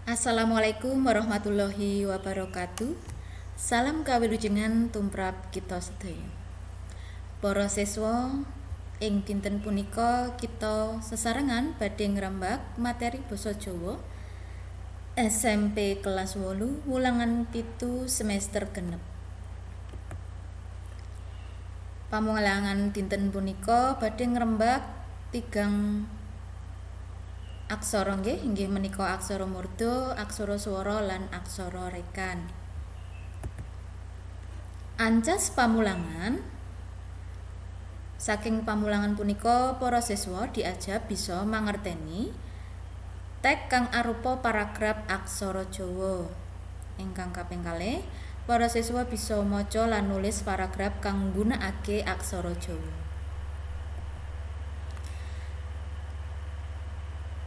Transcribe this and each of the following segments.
Assalamualaikum warahmatullahi wabarakatuh. Salam kawilujengan tumrap kita sedaya. Para siswa, ing dinten punika kita sesarengan badhe ngrembak materi basa Jawa SMP kelas 8 wulangan 7 semester 6. Pamulangan dinten punika badhe ngrembak tigang aksara nggih, inggih menika aksara murda, aksara swara lan aksara rekan. Ancas pamulangan. Saking pamulangan punika para siswa diajab bisa mangerteni tek kang arupa paragraf aksara Jawa. Ingkang kaping kalih, para siswa bisa maca lan nulis paragraf kang nggunakake aksara Jawa.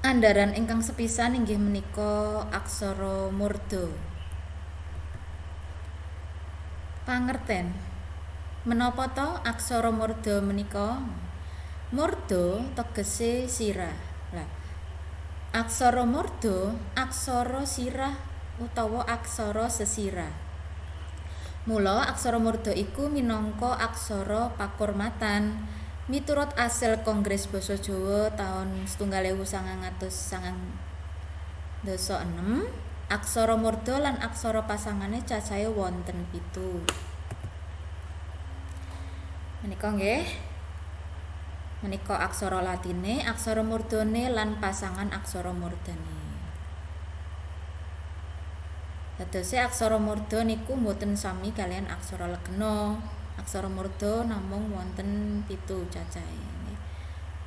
Andharan ingkang sepisan inggih menika aksara murda. Pangerten. Menapa to aksara murda menika? Murda tegese sirah. Lah, aksara murda aksara sirah utawa aksara sesirah. Mula aksara murda iku minangka aksara pakurmatan. Miturut asil Kongres Basa Jawa taun 1996, aksara murda lan aksara pasangane cacahe wonten 7. Menika nggih. Menika aksara latine, aksara murdane lan pasangan aksara murdane. Dadose aksara murda niku mboten sami kaliyan aksara legena. Aksara murda namung wonten 7 cacahe nggih.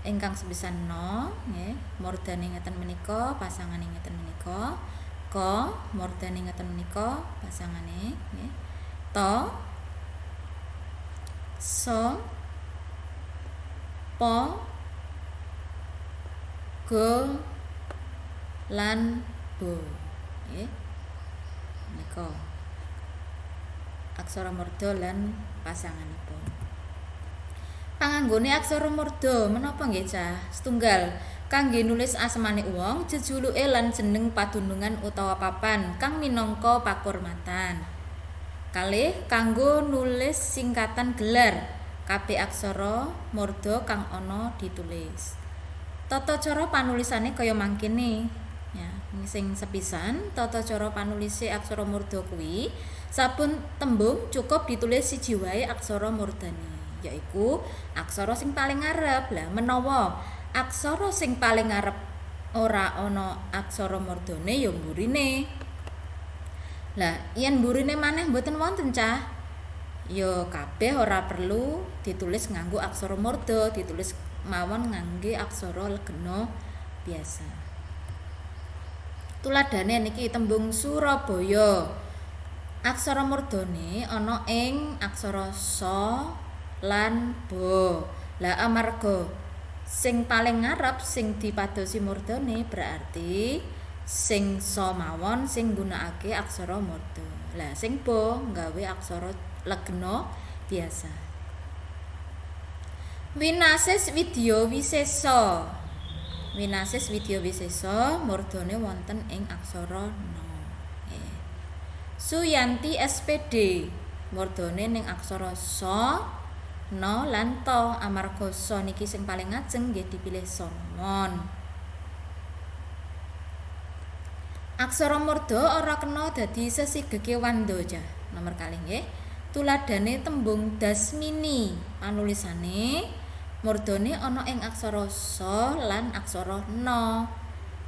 Ingkang sepisan na nggih, murdane ngeten menika, pasangane ngeten menika. Ka murdane ngeten menika, pasangane nggih. Ta, sa, pa, ga lan ba nggih. Menika aksara murda lan pasanganipun. Panganggone aksara murda menapa nggih cah? Setunggal, kangge nulis asmane wong, jejuluke lan jeneng padunungan utawa papan kang minangka pakurmatan. Kalih, kanggo nulis singkatan gelar, kabeh aksara murda kang ana ditulis. Tata cara panulisane kaya mangkene. Ya, sing sepisan tata cara panulise aksara murda kuwi saben tembung cukup ditulis siji wae aksara murdane, yaiku aksara sing paling ngarep. Lah menawa aksara sing paling ngarep ora ana aksara murdane ya mburine. Lah yen mburine maneh mboten wonten cah, ya kabeh ora perlu ditulis nganggo aksara murda, ditulis mawon ngangge aksara legena biasa. Tuladhane niki tembung Surabaya. Aksara murdane ana ing aksara sa lan ba. Lah amarga sing paling ngarep sing dipadosi murdane berarti sing sa mawon sing nggunakake aksara murda. Lah sing ba nggawe aksara legena biasa. Winasis widya wisesa. Winasis widya wisesa murdane wonten ing aksara na. Suyanti SPD murdane ning aksara sa, na lan ta. Amarga sa niki sing paling ngajeng nggih dipilih sa mawon. Aksara murda ora kena dadi sesigege wanda cah. Nomor kalih nggih. Tuladhane tembung Dasmini, panulisane murdane ana ing aksara sa lan aksara na.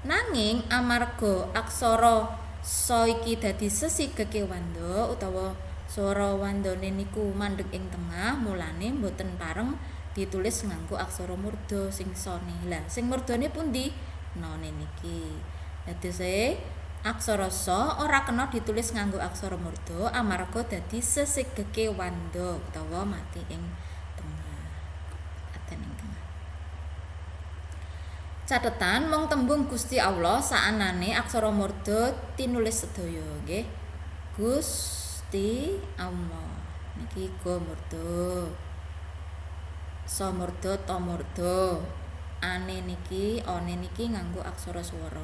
Nanging amarga aksara sa iki dadi sesigege wanda utawa swara wandane niku mandheg ing tengah, mulane mboten pareng ditulis nganggo aksara murda sing sane. Lah sing murdane pundi? Nane niki. Dadose aksara sa ora kena ditulis nganggo aksara murda amarga dadi sesigege wanda utawa mati ing tengah. Aten ing tengah. Catetan mung tembung Gusti Allah saanane aksara murda tinulis sedaya nggih. Gusti Allah niki ga murda. Sa murda, ta murda. Ane niki, one niki nganggo aksara swara.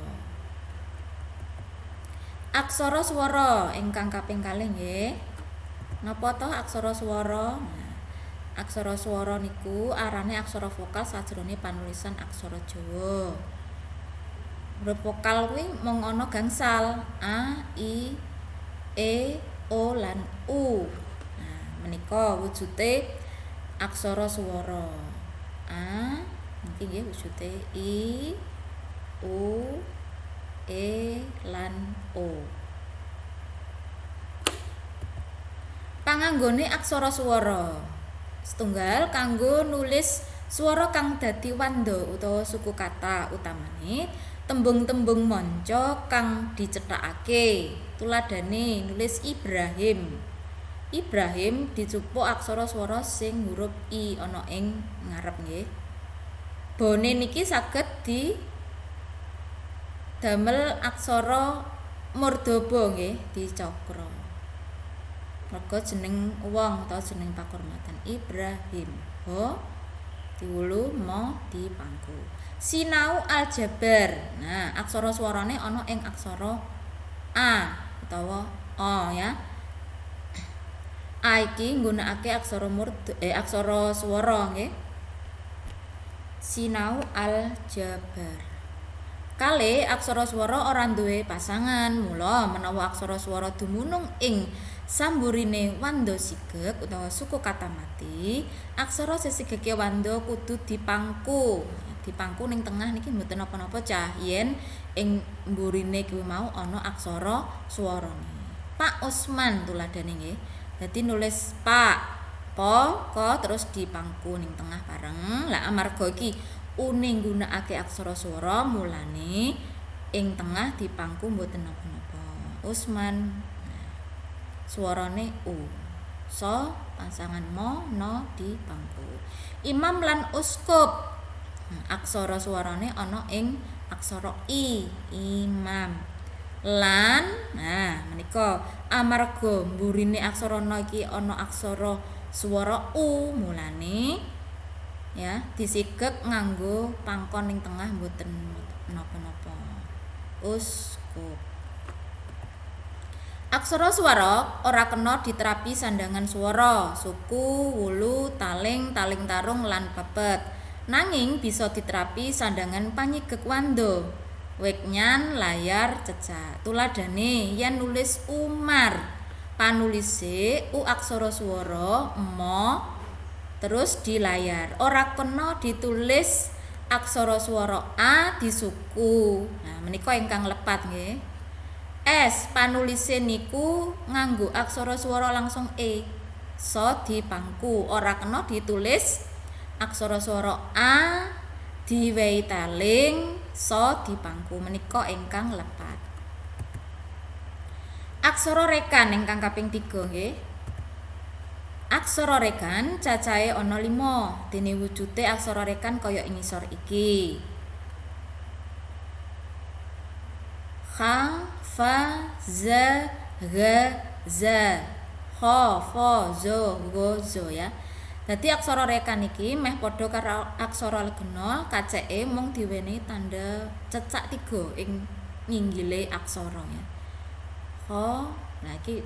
Aksara swara ingkang kaping kalih nggih. Napa to aksara swara? Nah, aksara swara niku arane aksara vokal sajrone panulisan aksara Jawa. Huruf vokal kuwi mung ana gangsal, A, I, E, O lan U. Nah, menika wujude aksara swara. A niki nggih wujude I, U, E lan O. Panganggone aksara swara setunggal kanggo nulis swara kang dadi wanda utawa suku kata utamane tembung-tembung manca kang dicethakake. Tuladhane nulis Ibrahim. Ibrahim dicupuk aksara swara sing huruf I ana ing ngarep nggih. Bone niki saged di damel aksara murdaba nggih, dicakra. Merga jeneng wong utawa jeneng pakurmatan Ibrahim. Ho diwulu mo dipangku. Sinau aljabar. Nah, aksara swarane ana ing aksara A utawa O ya. A iki nggunakake aksara aksara swara nggih. Sinau aljabar. Kale aksara swara ora duwe pasangan, mula menawa aksara swara dumunung ing samburine wanda sigeg utawa suku kata mati, aksara sesigege wanda kudu dipangku. Dipangku ning tengah niki mboten napa-napa cah, yen ing mburine kuwi mau ana aksara swarane. Pak Usman tuladhane nggih. Dadi nulis Pak, Po, Ko terus dipangku ning tengah bareng. Lah amarga iki une nggunakake aksara swara, mulane ing tengah dipangku mboten napa-napa. Usman. Nah, swarane U. So pasangan mo no dipangku. Imam lan uskup. Aksara swarane ana ing aksara I, imam. Lan nah menika amarga mburine aksara na iki ana aksara swara U, mulane ya disigeg nganggo pangkon ning tengah mboten napa-napa. Uskup. Aksara swara ora kena diterapi sandangan swara, suku, wulu, taling, taling tarung lan pepet. Nanging bisa diterapi sandangan panyigeg wanda, weknyan, layar, cecak. Tuladhane yen nulis Umar, panulise U aksara swara mo terus di layar. Ora kena ditulis aksara swara A disuku. Nah, menika ingkang lepat nggih. S panulise niku nganggo aksara swara langsung E. So dipangku, ora kena ditulis aksara swara A diwehi taling, so dipangku. Menika ingkang lepat. Aksara rekan ingkang kaping 3 nggih. Aksara rekan cacahe ana 5, dene wujude aksara rekan kaya ngisor iki. Kha, fa, za, ga, za. Kha, fa, zo, go, zo ya. Dadi aksara rekan iki meh padha karo aksara legena, kaceke mung diwenehi tanda cecak 3 ing nginggile aksara ya. Kha, nah iki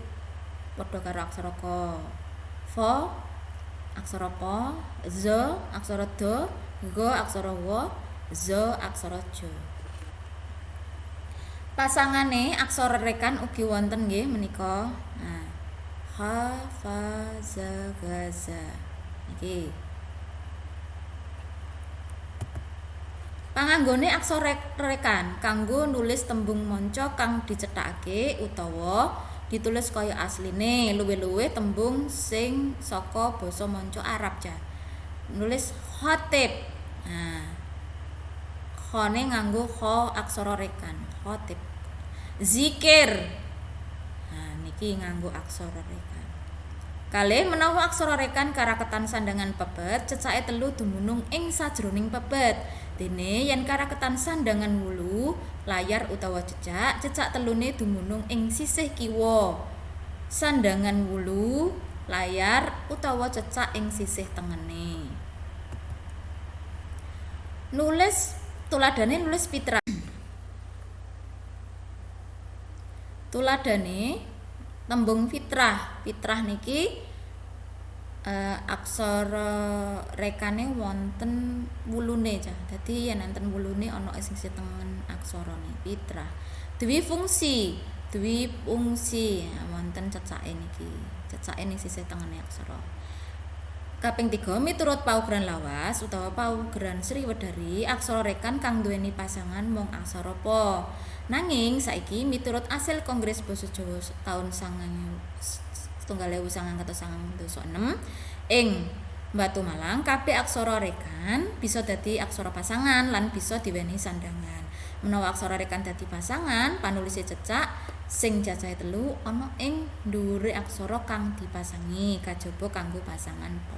padha karo aksara ka. Fa aksara pa, zo aksara do, go aksara wa, zo aksara jo. Pasangane aksara rekan ugi wonten nggih menika. Nah, kha, fa, za, ga, za. Niki. Panganggone aksara rekan kanggo nulis tembung manca kang dicethakake utawa ditulis kaya asline, luwih-luwih tembung sing saka basa manca Arab cah. Nulis khatib. Nah, khone nganggo kha aksara rekan, khatib. Zikir. Nah, niki nganggo aksara rekan. Kalih menawa aksara rekan karaketan sandangan pepet, cecake 3 dumunung ing sajroning pepet. Dene yen karaketan sandangan wulu, layar utawa cecak, cecak telune dumunung ing sisih kiwa. Sandangan wulu, layar utawa cecak ing sisih tengene. Nulis tuladhane nulis pitra. Tuladhane tembung fitrah. Fitrah niki aksara rekane wonten wulune cah. Dadi yen enten wulune ana sing sitengen aksarane fitrah. Dwi fungsi, dwi fungsi wonten cecake niki. Cecake ning sisih tengene aksara. Kaping 3 miturut paugeran lawas utawa paugeran Sriwedari, aksara rekan kang duweni pasangan mung aksara pa. Nanging saiki miturut asil Kongres Basa Jawa taun 1996 ing Batu Malang, kabeh aksara rekan bisa dadi aksara pasangan lan bisa diwenehi sandhangan. Menawa aksara rekan dadi pasangan, panulise cecak sing cacahe 3 ana ing dhuwure aksara kang dipasangi, kajaba kanggo pasangan pa.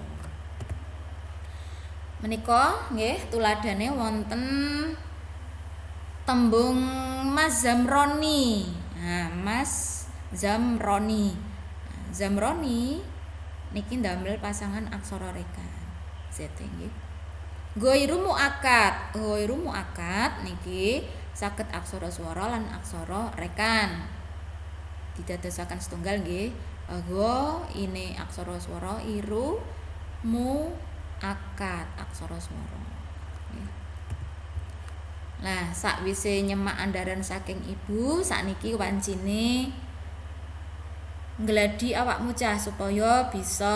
Menika nggih tuladhane wonten tembung Mas Zamroni. Nah, Mas Zamroni. Nah, Zamroni niki ndamel pasangan aksara rekan. ZT nggih. Ghairu muakkad, ghairu muakkad niki saged aksara swara lan aksara rekan. Didadosaken setunggal nggih. Gho ini aksara swara, iru muakkad aksara swara. Nggih. Nah, sakwise nyemak andaran saking ibu, sakniki wancine nggladi awakmu cah supaya bisa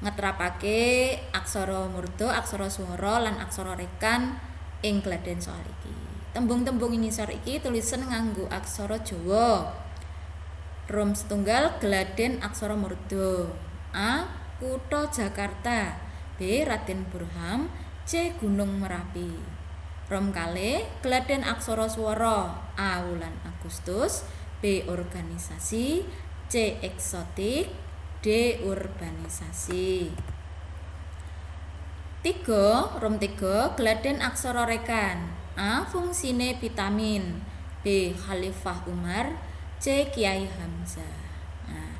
ngetrapake aksara murda, aksara swara lan aksara rekan ing gladen soal iki. Tembung-tembung ngisor iki tulisen nganggo aksara Jawa. Rom setunggal gladen aksara murda. A. Kutha Jakarta, B. Raden Burham, C. Gunung Merapi. Rom kalih gladen aksara swara. A. Wulan Agustus, B. Organisasi, C. Eksotik, D. Urbanisasi. 3 rom 3 gladen aksara rekan. A. Fungsine vitamin, B. Khalifah Umar, C. Kiai Hamzah. Nah,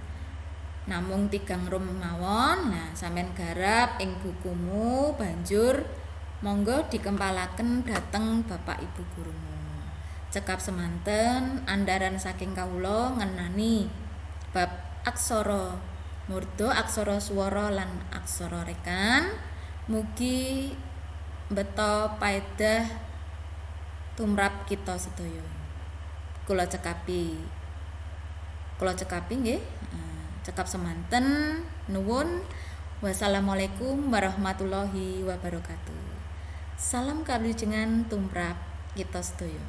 namung 3 rom mawon. Nah, sampean garap ing bukumu, banjur monggo dikempalaken dhateng bapak ibu gurumu. Cekap semanten andaran saking kawula ngenani bab aksara murda, aksara swara lan aksara rekan. Mugi mbeta paedah tumrap kita sedaya. Kula cekapi. Kula cekapi nggih. Cekap semanten, nuwun. Wassalamualaikum warahmatullahi wabarakatuh. Salam kawilujengan tumrap kita sedaya.